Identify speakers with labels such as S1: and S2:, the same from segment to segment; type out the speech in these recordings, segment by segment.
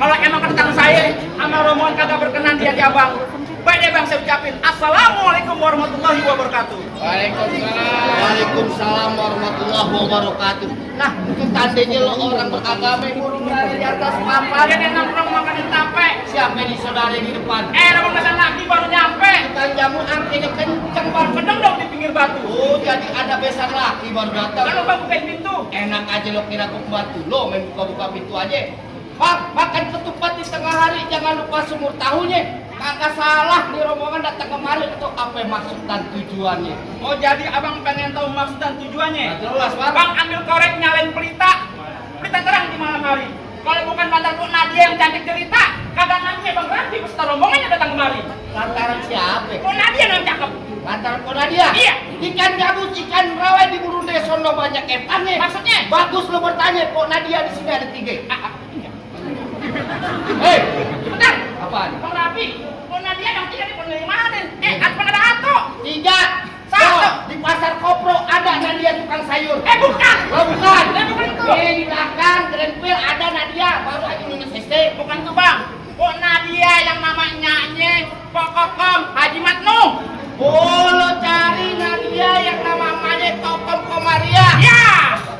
S1: Kalau emang kedatangan saya sama rombongan kagak berkenan di hati abang, baik deh bang, saya ucapin assalamualaikum warahmatullahi wabarakatuh.
S2: Waalaikumsalam warahmatullahi wabarakatuh. Nah, itu tandanya lo orang beragama yang burung berada di atas papan.
S1: Dia nongkrong makanin tape.
S2: Siapa di saudara di depan?
S1: Namun masa lagi baru nyampe.
S2: Kan jamu angkanya kenceng
S1: Bang pedeng dong di pinggir batu.
S2: Oh, jadi ada besan laki baru datang.
S1: Kan lo bang bukain pintu.
S2: Enak aja lo kira ke batu lo main buka-buka pintu aja. Bang, makan ketupat di tengah hari jangan lupa semur tahunya. Kagak salah nih rombongan datang kemari itu apa maksud dan tujuannya.
S1: Oh jadi abang pengen tahu maksud dan tujuannya?
S2: Nah, jelas bang.
S1: Bang ambil korek nyalain pelita terang di malam hari. Kalau bukan mantan Bu Nadia yang cantik cerita, kagak nanya bang Rafi beserta rombongannya datang kemari.
S2: Lantaran siapa?
S1: Bu Nadia yang cakep.
S2: Lantaran Bu Nadia?
S1: Iya.
S2: Ikan gabus, ikan rawa di Burung Desono banyak epannya.
S1: Maksudnya?
S2: Bagus lo bertanya, Bu Nadia di sini ada 3. Hei,
S1: Bentar.
S2: apaan?
S1: Bang Rafi, Bu Nadia yang 3 di dari mana? Ada Ato.
S2: 3.
S1: Satu.
S2: Oh, di pasar Kopro ada Nadia tukang sayur.
S1: Bukan.
S2: Oh, bukan.
S1: Bukan itu.
S2: Di belakang Grandville ada Nadia baru aja lulus SD.
S1: Bukan itu bang. Bu Nadia yang namanya Pokokom Haji Matnu.
S2: Oh, lo cari Nadia yang namanya Tokom Komaria.
S1: Ya.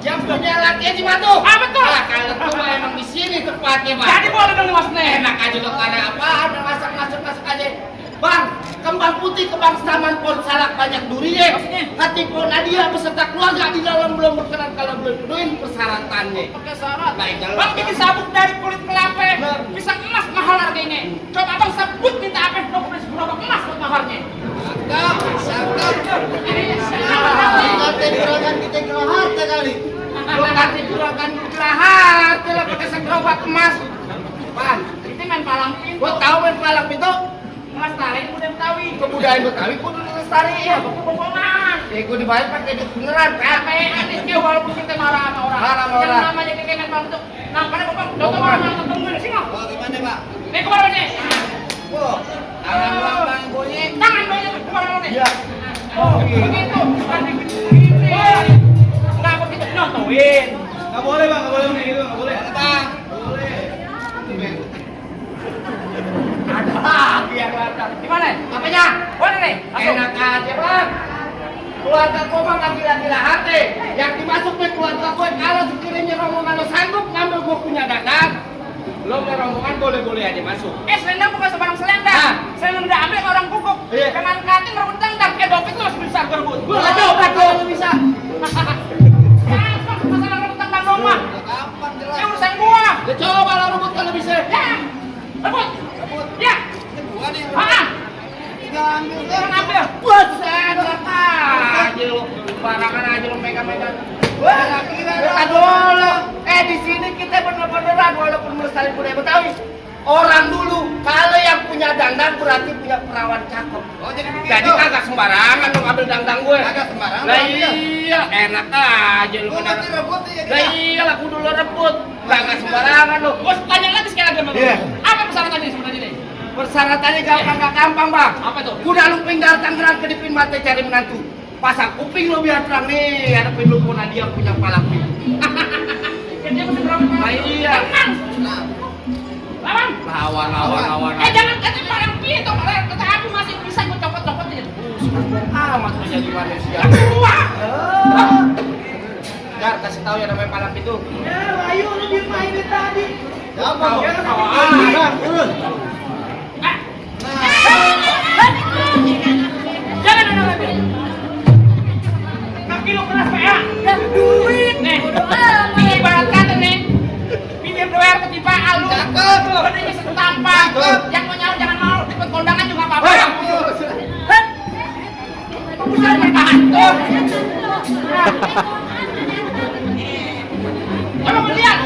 S2: Yang punya laki Haji Matu.
S1: Betul.
S2: Nah, kalau itu mah emang di sini tempatnya, Bang.
S1: Jadi boleh dong maksudnya.
S2: Enak aja lo karena apaan? Masuk aja. Bang, kembang putih kembang taman pohon salak banyak durinya.
S1: Maksudnya?
S2: Katipo Nadia beserta keluarga di dalam belum berkenan kalau belum penuhin persyaratannya.
S1: Pakai syarat.
S2: Baik, jalan.
S1: Bang bikin sabuk dari kulit kelapa.
S2: Benar.
S1: Bisa emas mahal harganya. Coba bang sebut minta apa? Berapa emas buat maharnya?
S2: Cakep. Kata juragan kita gerahar kali. Lo kata juragan gerahar, kalau pakai segerobak emas. Bang,
S1: Itu main palang pintu.
S2: gua tahu main palang pintu.
S1: Melestariin budaya Betawi.
S2: Kebudayaan Betawi kudu dilestariin.
S1: Iya, bukan bohongan.
S2: Gua dibayar pakai duit beneran, Pak.
S1: Anehnya walaupun kita marah sama orang.
S2: Marah sama
S1: Yang
S2: orang.
S1: namanya kita main palang pintu. Nampaknya bapak, dokter orang yang ketemu di sini.
S2: Oh, gimana, Pak?
S1: Kemana nih?
S2: Oh, tangan lambang bunyi.
S1: Tangan banyak kemana nih?
S2: Iya.
S1: Oh, begitu. Bukan begini. Nggak begitu, nontonin.
S3: Nggak boleh bang, nggak boleh begitu, nggak boleh.
S2: Bang.
S1: Ada lagi yang datang. Di mana?
S2: Apanya?
S1: Mana nih? Masuk.
S2: Enak aja, Bang. Keluarga gua mah nggak gila-gila hati. Yang dimasuk nih keluarga gua kalau sekiranya rombongan lo sanggup ngambil gua punya dagang. Lo mau rombongan boleh-boleh aja masuk.
S1: Selendang bukan sebarang selendang.
S2: Ah.
S1: Selendang udah ambil sama orang kukuh.
S2: Iya.
S1: Dengan kating rebut tendang. Kayak dompet lu masih bisa berebut.
S2: Gua nggak coba kalau bisa.
S1: Gampang masalah rebut tendang dong mah.
S2: Gampang jelas.
S1: Ini urusan gua.
S2: Ya coba lah rebut kalau bisa.
S1: Ya. Rebut. Ya.
S2: Gua nih.
S1: Ambil. Jangan ambil.
S2: Buset, aja lu. Barangan aja lu megang-megang. Wah, kita dulu. Di sini kita bener-beneran walaupun melestarikan budaya Betawi. Orang dulu kalau yang punya dangdang berarti punya perawan cakep. Oh, jadi kagak sembarangan lu ngambil dangdang gue. Kagak sembarangan. Lah iya, enak aja lu bener. Lah iya lah kudu lu rebut. Kagak sembarangan lu.
S1: Gua tanya lagi sekali lagi sama lu.
S2: Iya.
S1: Apa persyaratannya sebenarnya nih?
S2: Persyaratannya gampang gak gampang, Bang.
S1: Apa tuh?
S2: Kuda lumping dari Tangerang ke Dipin mati cari menantu. Pasang kuping lo biar terang nih, ada lu pun dia punya palang pintu.
S1: Kan dia mesti berapa?
S2: Nah, iya.
S1: Lawan.
S2: Lawan.
S1: Jangan kata palang pintu, malah kata aku masih bisa gua copot-copot aja.
S2: Amat lo jadi manusia.
S1: Wah.
S2: Gar, kasih tahu ya namanya palang pintu.
S3: Ya, ayo lu di mainin tadi.
S2: Gampang.
S1: Jangan ada lagi. Kaki lu keras ya. Duit nih. Ini ibarat kata nih. Pinggir doer ketipa alu.
S2: Cakep.
S1: Badannya setampak.
S2: Cakep.
S1: Yang mau nyawa jangan mau. Ikut kondangan juga apa-apa.
S2: Hei.
S1: Bisa bertahan. Coba melihat.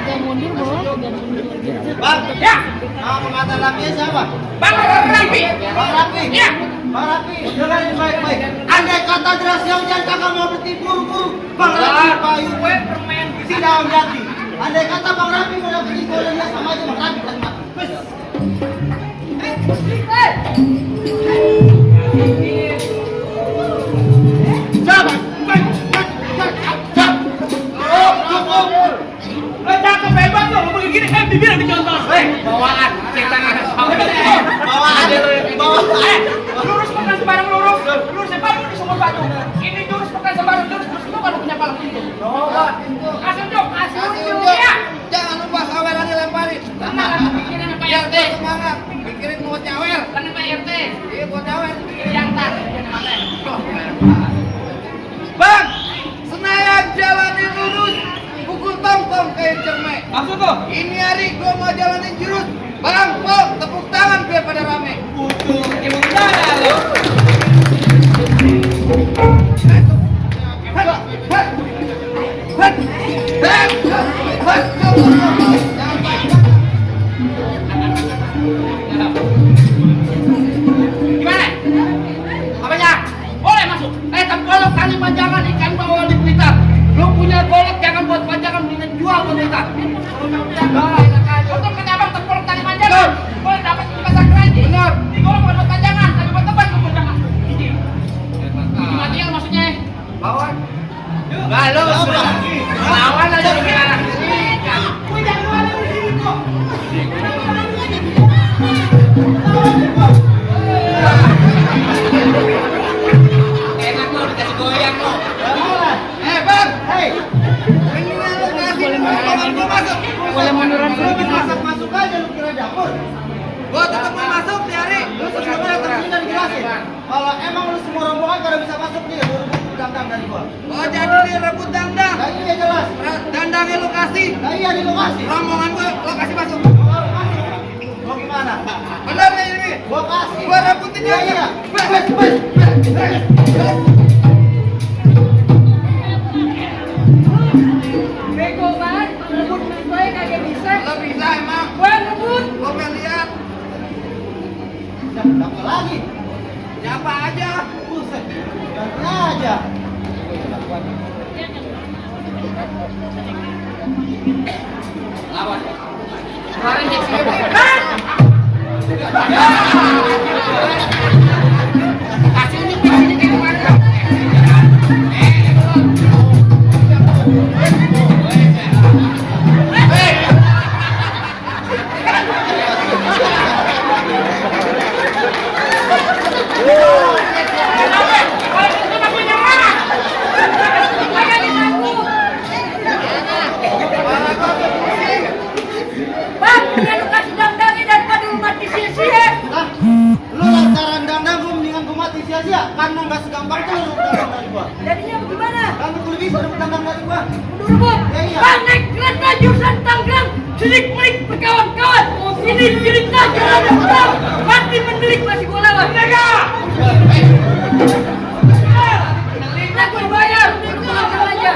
S2: Bang,
S1: Ya.
S2: mau pengantar laki siapa?
S1: Bang Rafi.
S2: Bang Rafi.
S1: Ya.
S2: Bang Rafi, dengerin baik-baik. Andai kata jelas yang jangan kakak mau bertibur-buru. Bang Rafi, Bayu,
S1: Gue permain
S2: tidak menjadi. Andai kata Bang Rafi mau dapat info dan dia sama aja Bang Rafi kan mati.
S1: Lo cakep hebat lo. begini, bibir dicontoh.
S2: Bawaan, kita nggak
S3: Bawaan.
S1: Lurus bukan sembarang lurus. Lurus sembarang di sumur batu. Ini jurus bukan sembarang jurus. Jurus itu kalau punya palang pintu. Kasih unjuk, ya.
S2: Jangan lupa sawerannya lemparin.
S1: Tenang, aku pikirin Pak
S2: Biar
S1: RT.
S2: dia semangat. Pikirin mau nyawer.
S1: Tenang Pak RT.
S2: Iya mau nyawer.
S1: Pikirin yang tar.
S2: Bang, Senayan jalanin lurus. Pukul tongkong kayak cermek.
S3: Masuk tuh.
S2: Ini hari gua mau jalanin jurus. Bang, Pol, tepuk tangan biar pada rame.
S3: Butuh gimana lo?
S1: Gimana? Apanya? Boleh masuk. Tapi golok kali panjangan ikan bawal di Blitar. Lu punya golok jangan buat panjangan, mendingan jual buat Blitar. Untuk kenyabang tergolok tali panjangan. Boleh dapat di pasar keranji. Benar. Di golok buat panjangan, tapi buat tempat ke panjangan. Ini. Dimatikan maksudnya.
S2: Lawan. Lalu lawan aja gimana? Enak lo dikasih goyang lo. Bang, hei. Mendingan lo kasih kalau gua masuk.
S1: Boleh munduran sedikit.
S3: Masuk aja lu kira dapur.
S2: Gua tetap mau masuk nih hari.
S3: Lu sebelumnya terus udah dijelasin. Kalau emang lu semua rombongan kalau bisa masuk nih, lu dangdang dari gua.
S2: Oh jadi nih rebut dandang.
S3: Nah iya jelas.
S2: Dandangnya lu kasih.
S3: Nah iya di lokasi.
S2: Rombongan gua lo kasih masuk.
S3: Mau gimana?
S2: Benar nih ini.
S3: Gua kasih.
S2: Gua rebutin
S3: Iya
S2: dia.
S3: iya.
S4: Bego banget, rebut gue kagak bisa.
S2: Lo bisa emang.
S4: Gue rebut.
S2: Gua pengen lihat.
S3: Dapat lagi.
S2: Siapa aja.
S3: Buset. Ganti aja.
S2: Lawan.
S1: Kemarin dia sibuk. Kasih unjuk di sini kayak kemarin.
S4: Kagak disambung. Bang, mendingan lu kasih dangdangnya daripada lu mati sia-sia.
S3: Hah? Lu lantaran dangdang gua mendingan gua mati sia-sia karena nggak segampang tuh lu dangdang dari gua.
S4: Jadinya bagaimana?
S3: Kan lu bisa dapat dangdang dari gua.
S4: Udah rebut.
S3: Ya, iya.
S4: Bang, naik kereta jurusan Tangerang. Sidik-melik berkawan-kawan. Ini cerita jalan pulang. Mati mendelik masih gua lawan. Mereka! Nah, gua bayar. Gua langsung aja.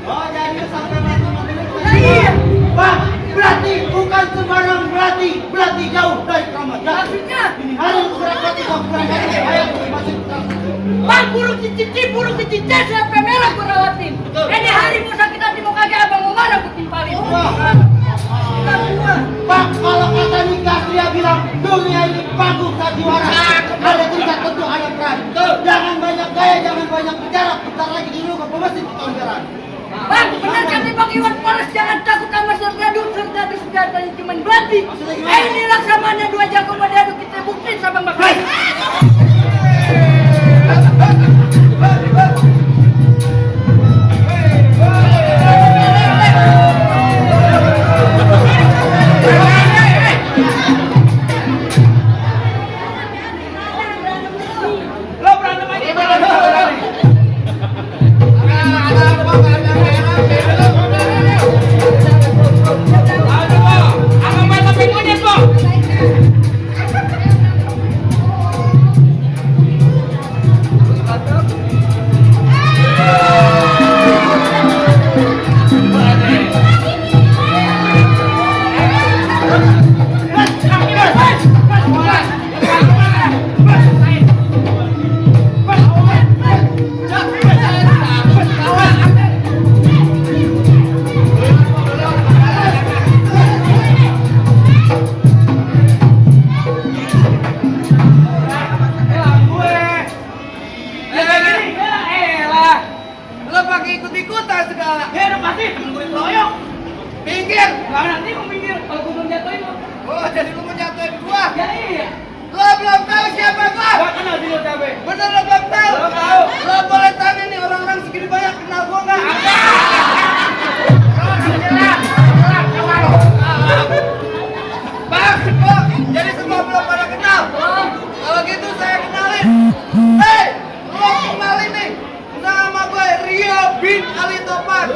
S3: Oh jadi lu sampai mati
S4: Nah, iya.
S3: Bang, berarti bukan sembarang berarti jauh dari Kramat Jati.
S4: Maksudnya?
S3: Ini hari lu berangkat kau berangkat. Ayo masuk.
S4: Bang, burung cici sampai merah gua rawatin. Ini hari mau sakit hati mau kagak abang mau marah gua timpalin.
S3: Bang, kalau kata nikah dia bilang dunia ini panggung sandiwara. Ada tingkat tentu ada peran. Jangan banyak gaya, jangan banyak bicara. Bentar lagi dulu ke pemesih penganggaran.
S4: Bang, benar kata Bang Iwan Fals, jangan takut sama sergadu senjatanya cuma belati.
S3: Maksudnya gimana?
S4: Ini laksamana dua jago madadu kita buktiin sama Bang Iwan.
S1: Lo berantem aja. Abang main sampai monyet lo.
S2: buka segala.
S4: Ya udah pasti temen gue dikeroyok.
S2: Pinggir.
S4: Nah nanti gue minggir kalau gue belum jatuhin lo.
S2: Oh, jadi lu mau jatuhin gua?
S4: Ya iya.
S2: Lo belum tahu siapa gua?
S4: Gak kenal sih lo capek.
S2: Bener lo belum tahu?
S4: Belum tahu.
S2: Lo boleh tanya nih orang-orang segini banyak kenal gua nggak? Bang, kok jadi semua belum pada kenal? Kalau gitu saya kenalin. Hei, lo kenalin nih. Nama gue Rio bin Ali Topan.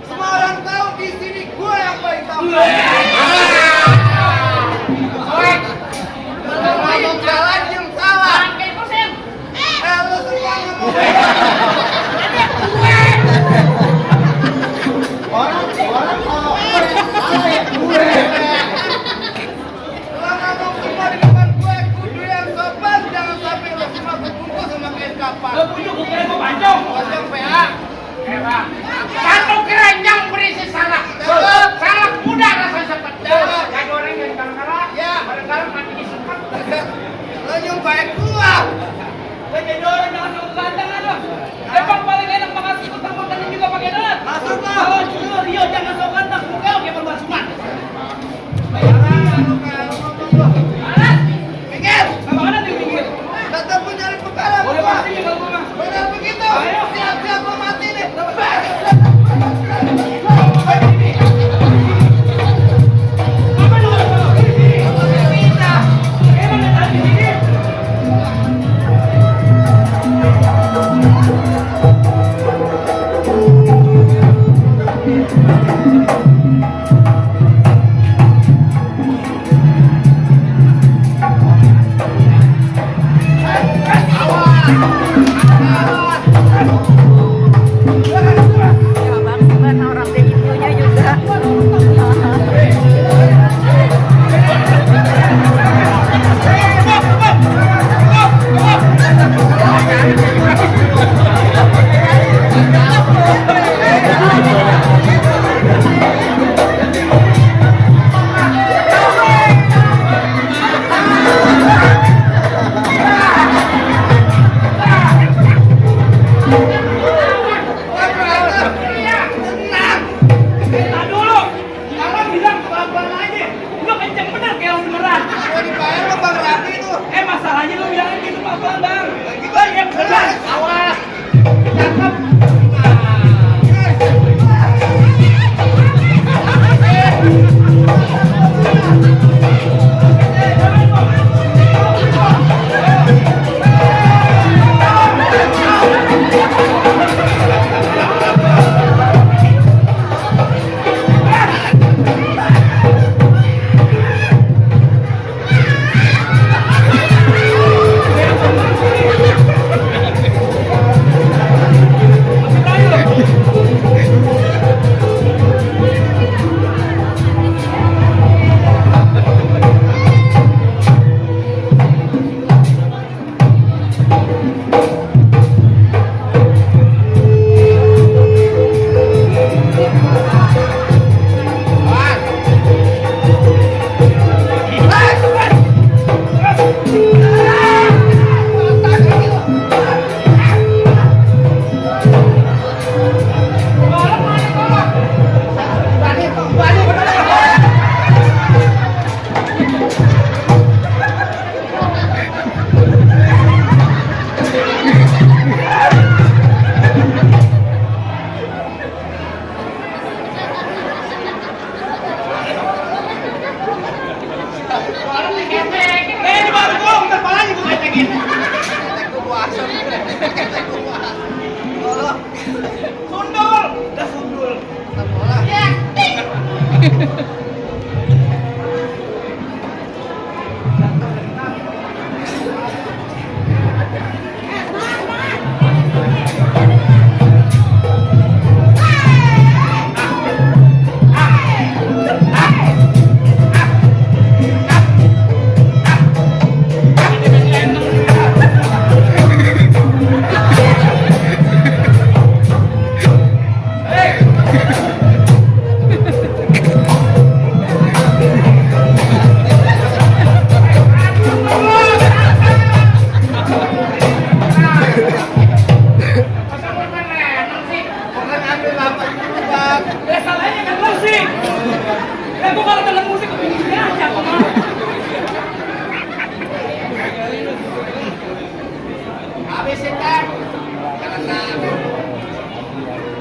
S2: Semua orang tahu di sini gue yang paling tampan. Kalau ngomong salah, diem salah. Lu semua ngomong.
S3: Orang kalau salah ya gue.
S2: Lo ngomong semua di depan gue, kudu yang sopan. Jangan sampai lo semua kebungkus sama kain kapan.
S4: Lo pujuk gue kira gue pancong.
S2: Kosong PA.
S1: Satu keranjang berisi salak. Salak muda rasa sepet. Ya goreng yang kalah-kalah.
S2: Ya.
S1: Bareng-bareng mati di sepet.
S2: Lo nyumpain gua.
S4: Lo jadi orang jangan suka gantangan lo. Emang paling enak makan sekutang makanan juga pakai donat.
S2: Masuk lo.
S4: Kalau dulu Rio jangan sok ganteng. Muka oke perbasuman.
S2: Bayaran lu kayak lo ngomong lo.
S4: Alas.
S2: Minggir.
S4: Sama kanan di pinggir.
S2: Tetap punya perkara
S4: Boleh
S2: gua.
S4: pasti kalau gue mah.
S2: Benar begitu.
S4: Ayo.
S2: Siap-siap lo mati nih.
S4: Apa lu? Emang ada di sini?
S5: Orang begitunya juga.
S4: Nah dulu, orang bilang pelan-pelan aja. Lu kenceng bener kayak orang beneran.
S2: Gua dibayar lo Bang Rati itu.
S4: Masalahnya lu bilangin gitu pelan-pelan bang. Bang yang beneran.
S2: Awas.
S4: Cakep.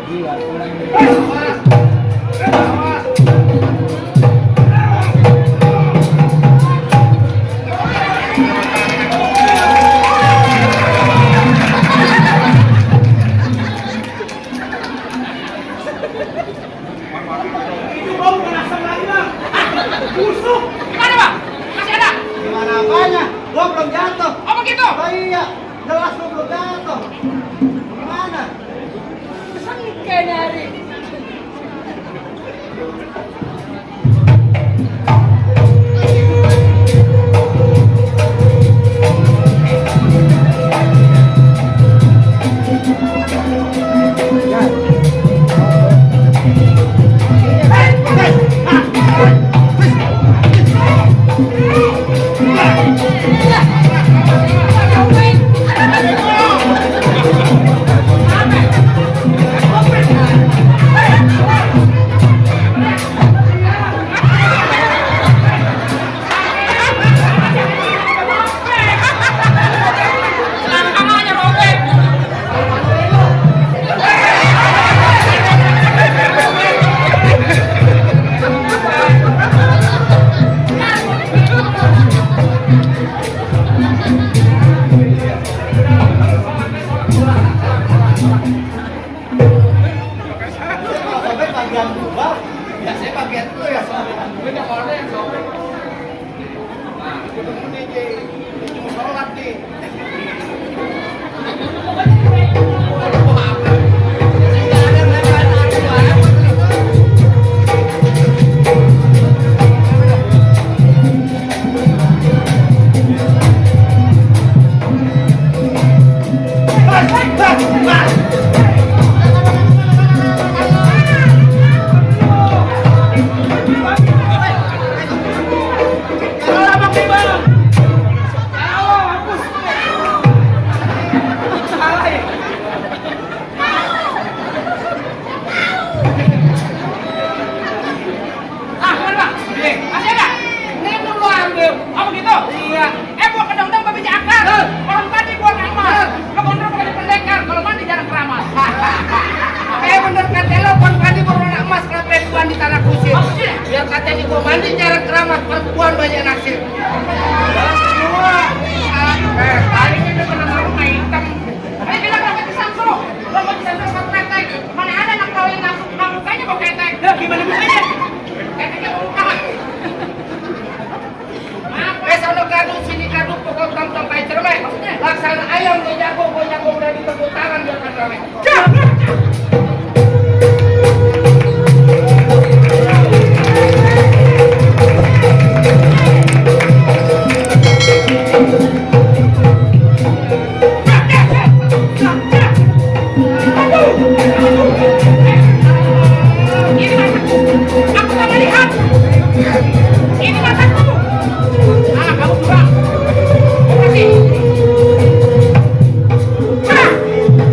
S1: Gimana bang? Masih ada?
S3: Gimana apanya? Gua belum jatuh.
S1: Oh begitu?
S3: Oh iya, jelas gua belum jatuh. Gimana?
S4: Sengke dari.
S3: Sampai bagian gua.
S2: Biasanya bagian itu ya soalnya. Gue udah kalau yang sobek. Nah, gue ketemu DJ. Dia cuma sholat nih.
S1: Ah, gimana bang? Masih ada? Ini dulu ambil. Oh begitu? Iya. Gua kedong-dong babi jakar. Orang tadi gua ngamal. Lo bener bukan pendekar. Kalau mandi jarang keramas.
S2: Bener kata lo, kon mandi berwarna emas kenapa perempuan di tanah kusir? Biar katanya gua mandi jarang keramat, perempuan banyak naksir.
S1: Kali ini udah pernah malu main hitam. Ini bilang gak kesantro. Lo mau disantro sama ketek. Mana ada anak kau yang mukanya mau ketek. Ya gimana bisanya? Keteknya mau muka.
S2: Sono kadu sini kadu pokok tong kayak cermek. Laksana ayam gue jago udah ditepuk tangan biar kan rame.
S1: Ini masaku. Aku tak melihat. Ini masaku. Ah, kamu juga. Kasih.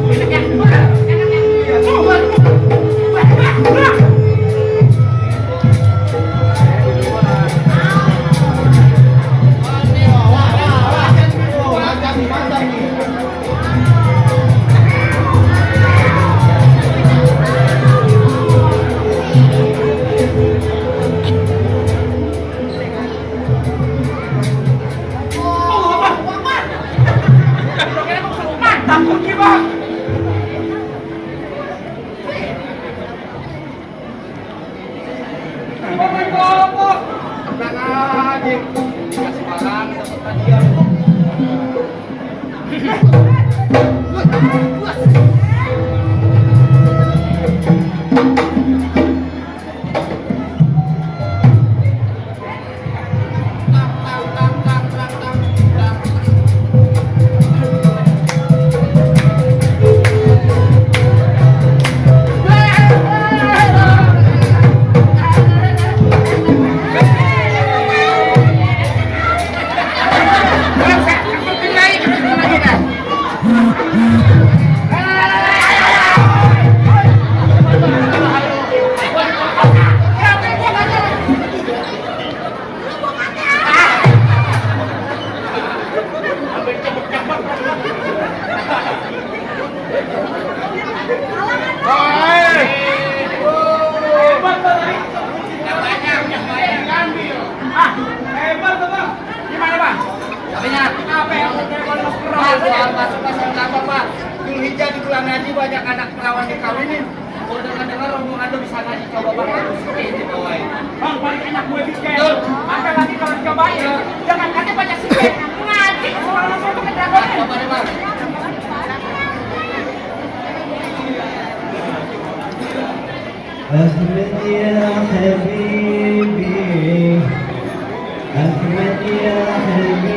S1: Enak ya? Enak ya?
S2: Oh, soal masuk pasal apa Pak? Zulhijjah di bulan haji banyak anak perawan dikawinin. Oh dengar-dengar rombongan lu bisa ngaji coba Bang harus ini boy.
S1: Bang, paling enak gue bikin.
S2: Betul.
S1: Maka lagi kalau cobain, jangan katanya banyak sikit. Ngaji semua langsung ke dragon.
S2: Coba deh Bang.
S3: أحمد يا حبيبي أحمد يا حبيبي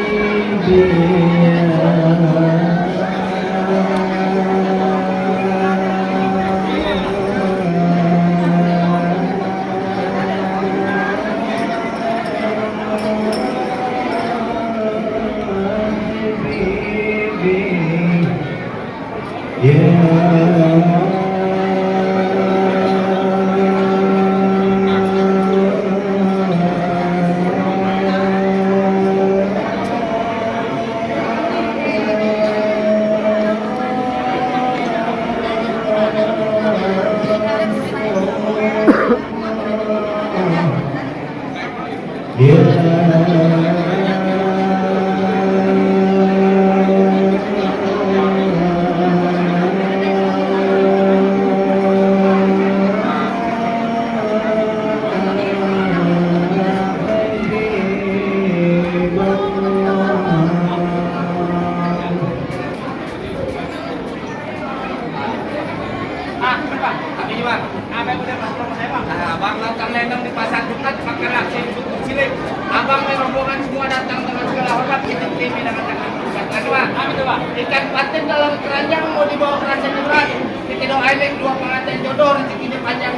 S2: Tapi ini Bang, apa yang udah masuk sama saya Bang? Nah, Bang nonton lenong di pasar Jumat pakai reaksi untuk cilik. Abang dan rombongan semua datang dengan segala hormat kita TV dengan tangan terbuka. Lagi Bang, apa itu Bang? Ikan patin dalam keranjang mau dibawa ke rasa nurani. Kita doain dua pengantin jodoh rezekinya panjang